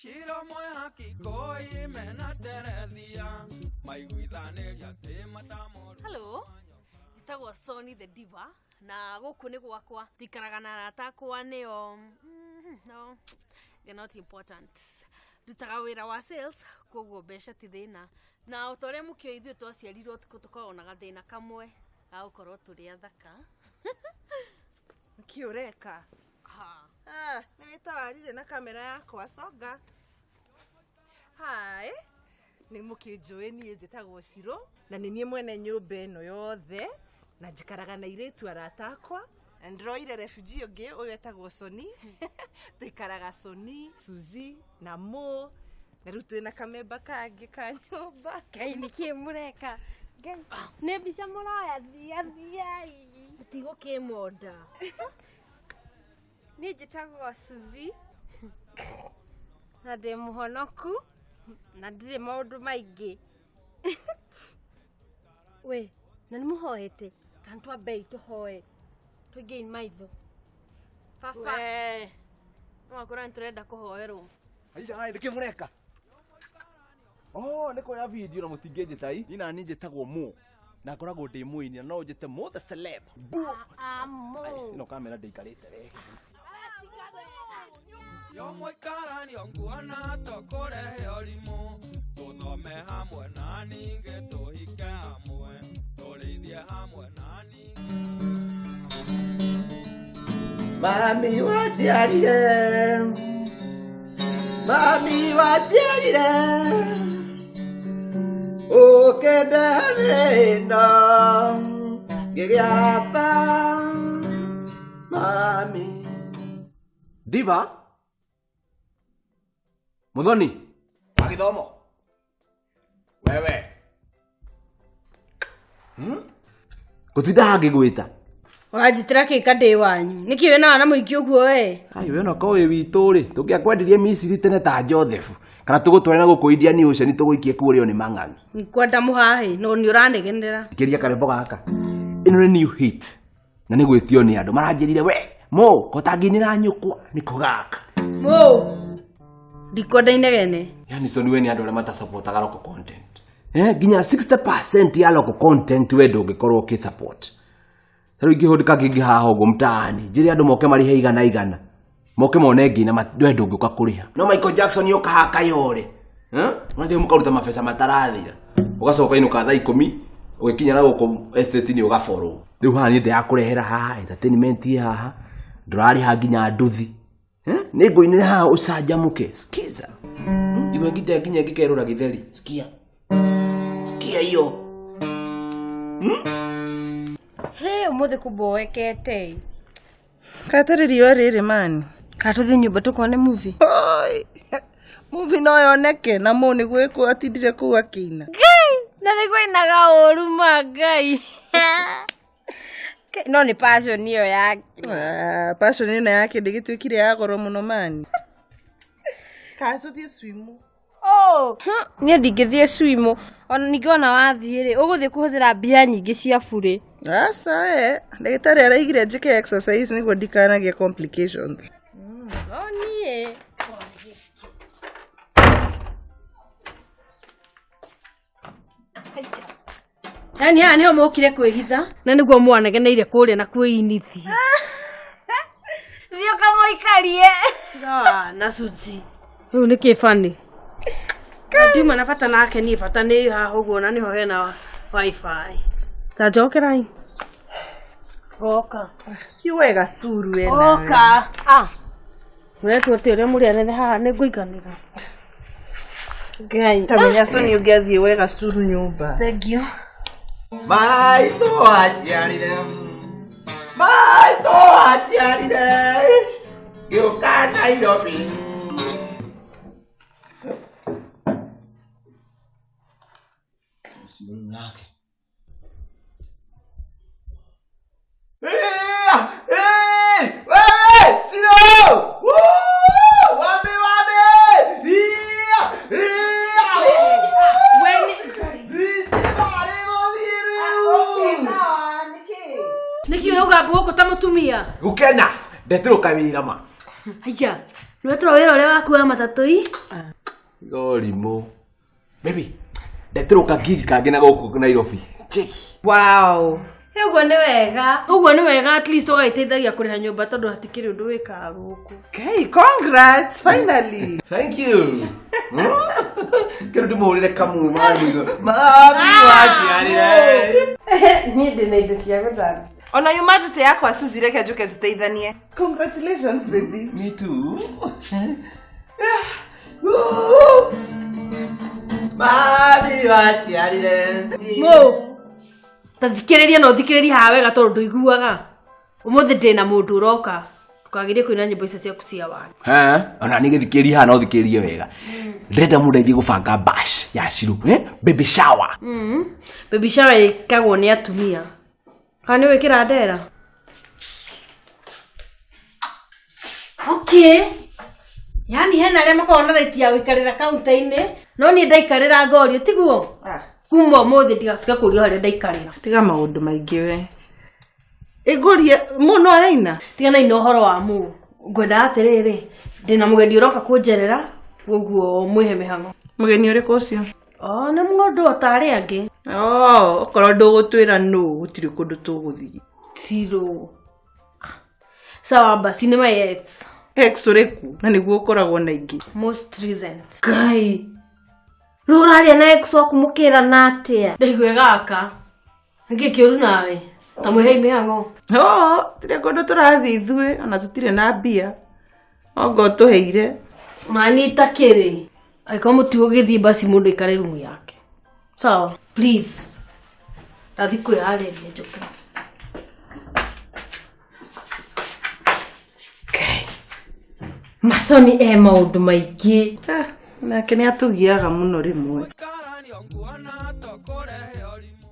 Ciro mwehaki koi mena terethia maiguithanĩria atĩ matamũru. Hello, njĩtagwo Sony the Diva na gũkũ nĩ gwakwa. Tũikaraga na arata akwa nĩo no, they're not important. Ndutaga wĩra wa sales koguo mbeca ti thĩna. Na o ta ũrĩa mũkĩũĩ ithuĩ twaciarirwo ũtukũ tũkoragwo na gathĩna kamwe ga gũkorwo tũrĩ athaka. Nĩkĩ ũreka? Ha. Ah, nĩ wĩtawarire na kamera yakwa songa. Hi, nĩ mũkĩnjũĩ niĩ njĩtagwo Shiro na nĩ niĩ mwene nyũmba ĩno yothe na njikaraga na airĩtu arata akwa na ndĩroire refugee ũngĩ ũyũ etagwo Soni. Tũikaraga Soni, Suzy na Mo na rĩu twĩna kamemba kangĩ ka nyũmba. Ngai nĩkĩ mũreka? Ngai nĩ mbica mũroya thia thiai. Tigũkĩmonda. Niĩ njĩtagwo Suzy na ndĩ mũhonoku na ndirĩ maũndũ maingĩ. We na nĩ mũhoete ta nĩ twambei tũhoe tũingĩi maitho. Baba We, no wakora nĩ tũrenda kũhoerwo. Aija, nĩkĩ mũreka? Oh, nĩ kuoya video na mũtingĩnjĩta i. Niĩ nani njĩtagwo Mo na ngoragwo ndĩ mũini na no njĩte Mo the celeb. Bu. amo Ĩno kamera ndĩikarĩte wega. Yo mũikaranio nguona tũkũrehe ũrimũ tũthome hamwe na ningĩ tũhike hamwe tũrĩithie hamwe na ningĩ. Mami wanjiarire, mami wanjiarire, ũkĩndehe thĩna ngĩgĩata mami. Diva Muthoni wa gĩthomo wewe gũtinda hangĩgwĩta. Ũranjĩtĩra kĩ ka ndĩ wanyu? Nĩkĩ wĩna wana mũingĩ ũguo we? Ai we ona ko wĩ witũ rĩ tũngĩakwendirie Misiri tene ta Joseph kana tũgũtware na gũkũ Indian Ocean tũgũikie kũrĩo nĩ mang'ang'i. Nikwenda mũhahe no nĩ ũranegenera. Thikĩrĩria karwĩmbo gaka. Ĩno nĩ new hit na nĩ gwĩtio nĩ andũ maranjĩrire we Mo ko tangĩinĩra nyũkwa nĩko gaka. Mo. Ndikwenda inegene. Yani so niwe nĩ andũ arĩa matasapotaga local content. Nginya 60% ya local content we ndũngĩkorwo ũkĩsupport. Ta rĩu ingĩhũndĩka ngĩngĩ haha ũguo mtaani njĩre andũ moke marĩhe igana igana moke mone ngina we ndũngĩũka kũrĩha. No Michael Jackson yoka haha Kayore. Unathiĩ mũkaruta mabeca matarathira ũgacoka inũka thaa 10 ũgĩkinya na gũkũ estate nĩ ũgaborwo. Rĩu haha niĩ ndĩrakũrehera haha entertainment ĩ haha ndũrarĩha nginya nduthi. Nĩ ngũinĩra haha ũcanjamũke. Sikiza. Igwe ngita nginya ngĩkerũra gĩtheri. Sikia. Sikia hiyo. He ũmũthĩ kũmboekete. Katarĩ riũa rĩrĩ mani. Kana tũthiĩ nyũmba tũkone movie. Oi, movie no yoneke na Mo nĩ gwĩkwo atindire kũu akĩina. Ngai na nĩguo ainaga ũru ma Ngai. No nĩ passion ĩyo yake. Ah, passion ĩno yake ndĩgĩtuĩkire ya goro mũno mani. Kana tũthiĩ swimu. Oh, niĩ ndingĩthiĩ swimu ona ningĩ ona wathiĩ rĩ ũgũthiĩ kũhũthĩra mbia nyingĩ cia burĩ. Aca we, ndagĩtarĩ araigire njĩke exercise nĩguo ndikanagĩe complications. No niĩ Yani haha nĩho mũkire kwĩhitha na nĩguo mwanegeneire kũrĩa na kwĩinithia. Thiĩ ũkamũikarie. Ah, na Suzy. Rĩu nĩ kĩ funny? Ndiuma na bata nake niĩ bata nĩ haha ũguo na nĩho hena wifi. Ta njokerai. Goka. Ti wega sturu we nawe. Oka. Ah. Mũretwo atĩ ũrĩa mũrĩanĩre haha nĩ ngũiganĩra. Ngai. Ta menya Soni ũngĩathiĩ wega sturu nyũmba. Thank you. Maitũ aciarire, maitũ aciarire, ngĩũka Nairobi. Ũcio nake. Wewe, Siro! Woo! Wami, wami! Ia! Ia! Nĩkĩ ũrauga mbu gũkũ ta mũtumia? Gũkena ndeterwo kawĩra ma. Haiya. Nĩwetũra wĩra ũrĩa waku wa matatũ i? Gorimũ. Baby, ndeterwo kagigi kangĩ na gũkũ Nairobi. Cheki. Wow. Ũguo nĩ wega. Ũguo nĩ wega at least ũgagĩteithagia kũrĩha nyũmba tondũ hatikĩrĩ ũndũ wĩkaga gũkũ. Okay, congrats finally. Thank you. Kĩrũ ndĩmũhũrĩre kamwe mami. Mami waciarire. Niĩ ndĩ na indo cia gũthambia. Ona yuma tute yakwa Suzy reke njuke tũteithanie. Congratulations baby. Me too. Mami waciarire. Mũ. Ta thikĩrĩria na ũthikĩrĩrie haha wega tondũ ndũiguaga. Ũmũthĩ ndĩ na mũndũ ũroka. Ndũkagerie kũina nyĩmbo icio ciaku cia wani. Ha, ona nĩ gĩthikĩrĩria haha no thikĩrĩrie wega. Ndĩrenda mũndeithie gũbanga bash ya Shiro, eh? Baby shower. Baby shower ĩkagwo nĩ atumia. Kana nĩ wĩkĩra ndera? Okay. Yaani hena arĩa makoragwo na right ya gũikarĩra kaunta-inĩ, no niĩ ndaikarĩra ngorio, tiguo? Kuma ũmũthĩ ndigacoke kũrio harĩa ndaikarĩra. Tiga maũndũ maingĩ we. Ĩngũrie mũno araina. Tiganai na ũhoro wa mũ. Ngwenda atĩrĩrĩ, ndĩna mũgeni ũroka kũnjerera, koguo mwĩhe mĩhang'o. Mũgeni ũrĩkũ ũcio? O, nĩ mũndũ o ta arĩa angĩ. Oh, okorwo ndũgũtwĩra nũ gũtirĩ kũndũ tũgũthiĩ. Tirũ. Sawa basi nĩ my ex. Ex ũrĩkũ? Na nĩguo ũkoragwo na ingĩ. Most recent. Ngai. Rĩu ũraria na ex waku mũkĩrana atĩa? Ndaigua gaka. Nĩkĩ kĩũru nawe? Ta mwĩhei mĩhang'o. Oh, tirĩ kũndũ tũrathiĩ ithuĩ ona tũtirĩ na mbia. Ongo ũtũheire. Mani itakĩrĩ. Angĩkorwo mũtigũgĩthiĩ basi mũndũ aikare rumu yake. Sawa, please. Ndathi kwĩharĩria njoke. Ngai. Masoni e maũndũ maingĩ. Ah, nake nĩ atũgiaga mũno rĩmwe. Gũikarania nguona to kũrehe ũrimũ.